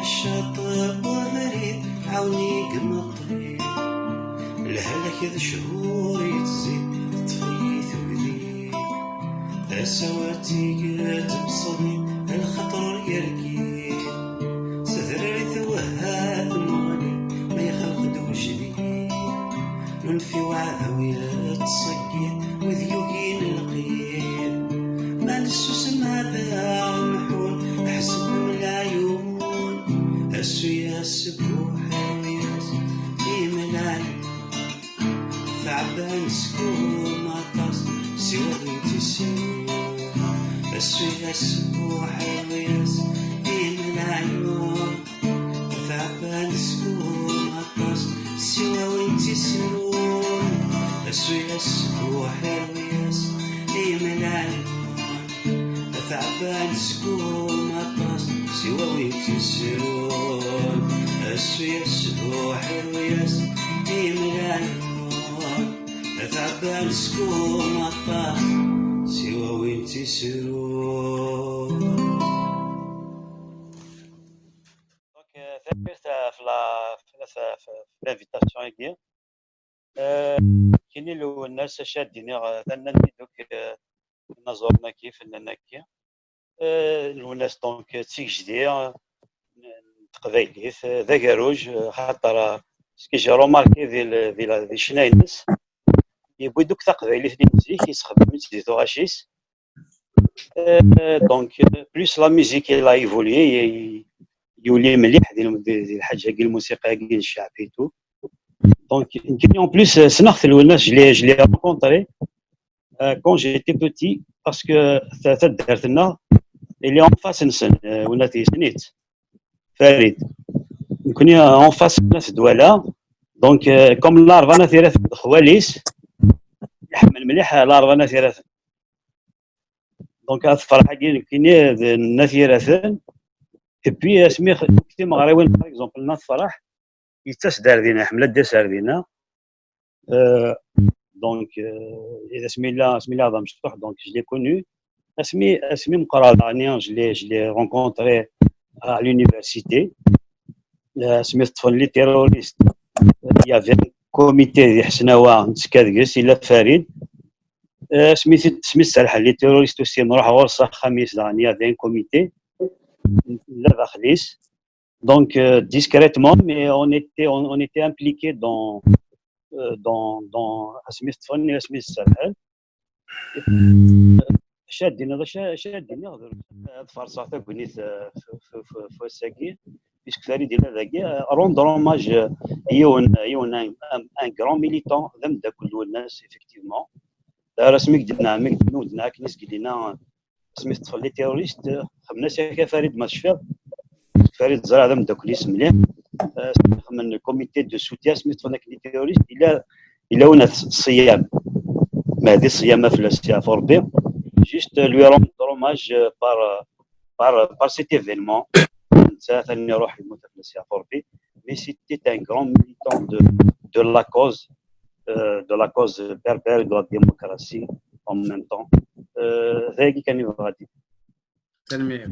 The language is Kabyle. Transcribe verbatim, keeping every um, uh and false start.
Caṭer wabrid, ɛawni deg imeṭṭi. Lehlak d cchur yettzid, teṭṭef-iyi tugdi. Tasa-w ad tig tebṣeḍi, lxaṭer ur yerkid. Tedrari twehha tmuɣli, ma yexleq-d ujdid. Nunef i uɛdaw yettṣeggid, wid yugin lqid. Ma nessusem ad aɣ-mḥun, ḥzen leɛyun. Assu-yas seg uḥiwi-yas, imlayen. Tɛebban skum aṭas, siwa win tissin. Assu-yas seg uḥiwi-yas, imlayen. Tɛebban skum aṭas, siwa win tissin. Assu-yas seg uḥiwi-yas, imlayen. Tɛebban skum aṭas, siwa win tissin. Assu-yas seg uḥiwi-yas, imlayen. Tɛebban skum aṭas, siwa win tissin. Donc, euh, tanemmirt, euh, ɣef la, ɣef la, ɣef l'invitation-agi. Euh, kini Lwennas, acu ad d-iniɣ, euh, tanna-nni, donc, euh, inaẓuren-agi, fennan-agi. Euh, Lwennas, donc, d tigejdi, euh, n teqbaylit, euh, d agerruj, euh, xaṭer, euh, ce que j'ai remarqué di l-, di la, di ccna-ines, yewwi-d akk taqbaylit-nni n zik, yessexdem-itt di tuɣac-is. Euh, donc, euh, plus la musique, elle a évolué, y-, yuli mliḥ di, di, di lḥaǧa-agi, lmusiqa-agi n cceɛbi et tout. Donc, nekkini, en plus, euh, ssneɣ-t Lwennas, je l'ai, je l'ai rencontré, euh, quand j'étais petit, parce que ta-, taddart-nneɣ, elle est en face-nsen, euh, Lwennas yessen-itt, Farid. Nekkini, euh, en face n At Dwala. Donc, euh, comme Larebɛa n At Yiraten d xwali-s, iḥemmel mliḥ Larebɛa n At Yiraten. Donc, At Ferḥ-agi nekkini d n At Yiraten. Et puis, asmi x-, timeɣriwin, par exemple, n At Ferḥ, yettas-d ar dinna, iḥemmel ad d-yas ar dinna. Euh, donc, euh, et asmi yella, asmi yella d amecṭuḥ, donc, je l'ai connu. Asmi, asmi meqqreɣ daɣen, je l'ai, je l'ai rencontré à l'université. Euh, asmi teṭṭfen les terroristes, il y avait un comité di Ḥesnawa, nettekka deg-s, yella Farid. Euh, asmi t-, asmi serḥen les terroristes aussi, nruḥ ɣur-s axxam-is daɣen, il y avait un comité, nella daxel-is. Donc, euh, discrètement, mais on était, on, on était impliqués dans, euh, dans, dans asmi teṭṭfen, asmi serḥen. Acu ad d-iniḍ, acu, acu ad d-iniɣ, ad farṣeɣ tagnit, euh, f, f, f, f wass-agi, puisque Farid yella dagi, euh, rendre hommage, euh, i yiwen, yiwen, un, un, un grand militant, d ameddakel n Lwennas, effectivement. D'ailleurs, asmi i k-d-nniɣ, mi k-d-nniɣ akken i s-d-yenna, asmi teṭṭfen les terroristes, xemmen-as yak a Farid ma tecfiḍ. Farid ẓriɣ d ameddakel-is mliḥ. Euh, xemmen le comité de soutien, asmi teṭṭfen akken les terroristes, yella, yella win at Ṣeyyam. Mehdi Ṣeyyam, fell-as yeɛfu Rebbi. Juste, euh, lui rendre hommage, euh, par, euh, par, euh, par cet événement. Netta atan iruḥ, yemmut, fell-as yeɛfu Rebbi. Mais c'était un grand militant de, de la cause, euh, de la cause berbère, de la démocratie en même temps. Euh, d ayagi kan i bɣiɣ ad d-iniɣ. Tanemmirt.